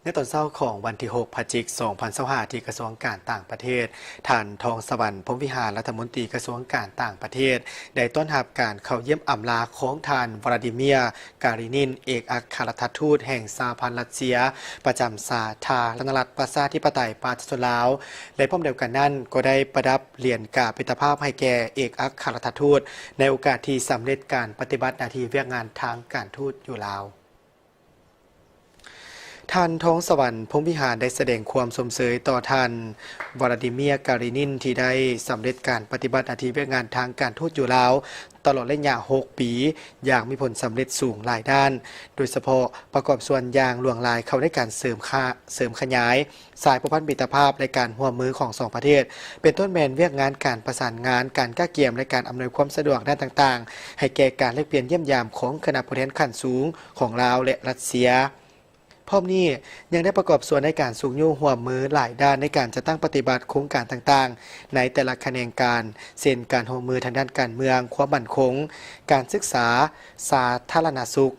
ໃນຕອນເຊົ້າຂອງວັນທີຫົກ ພະຈິກ ສອງພັນຊາວຫ້າ ທີ່ກະຊວງການຕ່າງປະເທດ, ທ່ານ ທອງສະຫວັນ ພົມວິຫານ ລັດຖະມົນຕີກະຊວງການຕ່າງປະເທດ ໄດ້ຕ້ອນຮັບການເຂົ້າຢ້ຽມອຳລາຂອງທ່ານ ວລາດີເມຍ ກາລີນິນ ເອກອັກຄະລັດຖະທູດແຫ່ງສະຫະພັນຣັດເຊຍ ປະຈຳສາທາລະນະລັດ ປະຊາທິປະໄຕ ປະຊາຊົນລາວ ແລະ ພ້ອມດຽວກັນນັ້ນກໍໄດ້ປະດັບຫຼຽນກາມິດຕະພາບໃຫ້ແກ່ເອກອັກຄະລັດຖະທູດ ໃນໂອກາດທີ່ສຳເລັດການປະຕິບັດໜ້າທີ່ວຽກງານທາງການທູດຢູ່ລາວ. ທ່ານ ທອງສະຫວັນ ພົມວິຫານ ໄດ້ສະແດງຄວາມຊົມເຊີຍຕໍ່ທ່ານ ວລາດີເມຍ ກາລີນິນ ທີ່ໄດ້ສຳເລັດການປະຕິບັດໜ້າທີ່ວຽກງານທາງການທູດຢູ່ລາວ ຕະຫຼອດໄລຍະຫົກປີ ຢ່າງມີຜົນສຳເລັດສູງຫຼາຍດ້ານ, ໂດຍສະເພາະປະກອບສ່ວນຢ່າງຫຼວງຫຼາຍເຂົ້າໃນການເສີມຂະ ເສີມຂະຫຍາຍ ສາຍພົວພັນມິດຕະພາບ ແລະ ການຮ່ວມມືຂອງສອງປະເທດ, ເປັນຕົ້ນແມ່ນວຽກງານການປະສານງານ, ການກະກຽມ ແລະ ການອຳນວຍຄວາມສະດວກດ້ານຕ່າງໆ ໃຫ້ແກ່ການແລກປ່ຽນຢ້ຽມຢາມຂອງຄະນະຜູ້ແທນຂັ້ນສູງຂອງລາວ ແລະ ຣັດເຊຍ. ພ້ອມນີ້ຍັງໄດ້ປະກອບສ່ວນໃນການຊຸກຍູ້ຮ່ວມມືຫຼາຍດ້ານໃນການຈັດຕັ້ງປະຕິບັດໂຄງການຕ່າງໆ ໃນແຕ່ລະຂະແໜງການ, ເຊັ່ນ ການຮ່ວມມືທາງດ້ານການເມືອງ, ຄວາມໝັ້ນຄົງ, ການສຶກສາ, ສາທາລະນະສຸກ,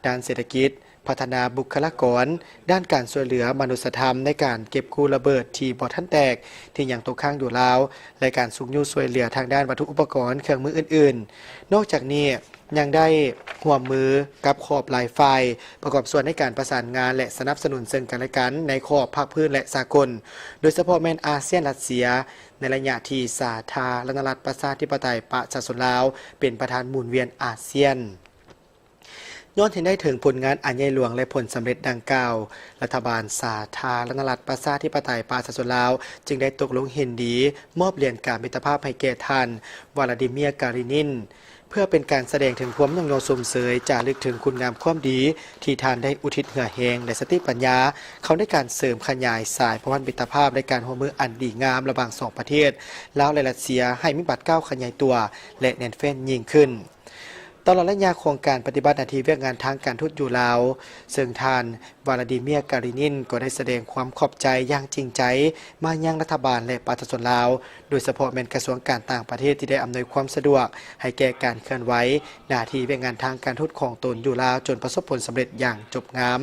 ດ້ານເສດຖະກິດ, ພັດທະນາບຸກຄະລາກອນ, ດ້ານການຊ່ວຍເຫຼືອມະນຸດສະທຳໃນການເກັບກູ້ລະເບີດທີ່ບໍ່ທັນແຕກ ທີ່ຍັງຕົກຄ້າງຢູ່ລາວ ແລະ ການຊຸກຍູ້ຊ່ວຍເຫຼືອທາງດ້ານວັດຖຸອຸປະກອນ, ເຄື່ອງມືອື່ນໆ. ນອກຈາກນີ້ຍັງໄດ້ຮ່ວມມືກັບຂອບຫຼາຍຝ່າຍ ປະກອບສ່ວນໃນການປະສານງານ ແລະ ສະໜັບສະໜູນເຊິ່ງກັນແລະກັນໃນຂອບພາກພື້ນ ແລະ ສາກົນ, ໂດຍສະເພາະແມ່ນອາຊຽນ-ຣັດເຊຍ ໃນໄລຍະທີ່ສາທາລະນະລັດ ປະຊາທິປະໄຕ ປະຊາຊົນລາວ ເປັນປະທານໝູນວຽນອາຊຽນ. ຍ້ອນເຫັນໄດ້ເຖິງຜົນງານອັນໃຫຍ່ຫຼວງ ແລະ ຜົນສຳເລັດດັ່ງກ່າວ, ລັດຖະບານສາທາລະນະລັດ ປະຊາທິປະໄຕ ປະຊາຊົນລາວ ຈຶ່ງໄດ້ຕົກລົງເຫັນດີມອບຫຼຽນກາມິດຕະພາບໃຫ້ແກ່ທ່ານ ວລາດີເມຍ ກາລີນິນ ເພື່ອເປັນການສະແດງເຖິງຄວາມຍົກຍ້ອງຊົມເຊີຍ, ຈາລຶກເຖິງຄຸນງາມຄວາມດີທີ່ທ່ານໄດ້ອຸທິດເຫື່ອແຮງ ແລະ ສະຕິປັນຍາ ເຂົ້າໃນການເສີມຂະຫຍາຍສາຍພົວພັນມິດຕະພາບ ແລະ ການຮ່ວມມືອັນດີງາມລະຫວ່າງສອງປະເທດ ລາວ ແລະ ຣັດເຊຍ ໃຫ້ມີບາດກ້າວຂະຫຍາຍຕົວ ແລະ ແໜ້ນແຟ້ນຍິ່ງຂຶ້ນ. ຕະຫຼອດໄລຍະຂອງການປະຕິບັດໜ້າທີ່ວຽກງານທາງການທູດຢູ່ລາວ, ເຊິ່ງທ່ານ ວລາດີເມຍ ກາລີນິນ ກໍໄດ້ສະແດງຄວາມຂອບໃຈຢ່າງຈິງໃຈມາຍັງລັດຖະບານ ແລະ ປະຊາຊົນລາວ, ໂດຍສະເພາະແມ່ນກະຊວງການຕ່າງປະເທດ ທີ່ໄດ້ອຳນວຍຄວາມສະດວກໃຫ້ແກ່ການເຄື່ອນໄຫວໜ້າທີ່ວຽກງານທາງການທູດຂອງຕົນຢູ່ລາວ ຈົນປະສົບຜົນສຳເລັດຢ່າງຈົບງາມ,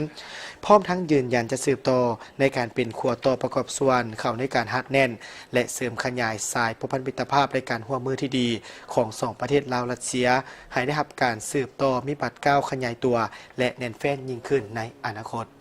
ພ້ອມທັງຢືນຢັນຈະສືບຕໍ່ໃນການເປັນຂົວຕໍ່ປະກອບສ່ວນເຂົ້າໃນການຮັດແໜ້ນ ແລະ ເສີມຂະຫຍາຍສາຍພົວພັນມິດຕະພາບ ແລະ ການຮ່ວມມືທີ່ດີຂອງສອງປະເທດລາວ-ຣັດເຊຍ ໃຫ້ໄດ້ຮັບການສືບຕໍ່ມີບາດກ້າວຂະຫຍາຍຕົວ ແລະ ແໜ້ນແຟ້ນຍິ່ງຂຶ້ນໃນອະນາຄົດ.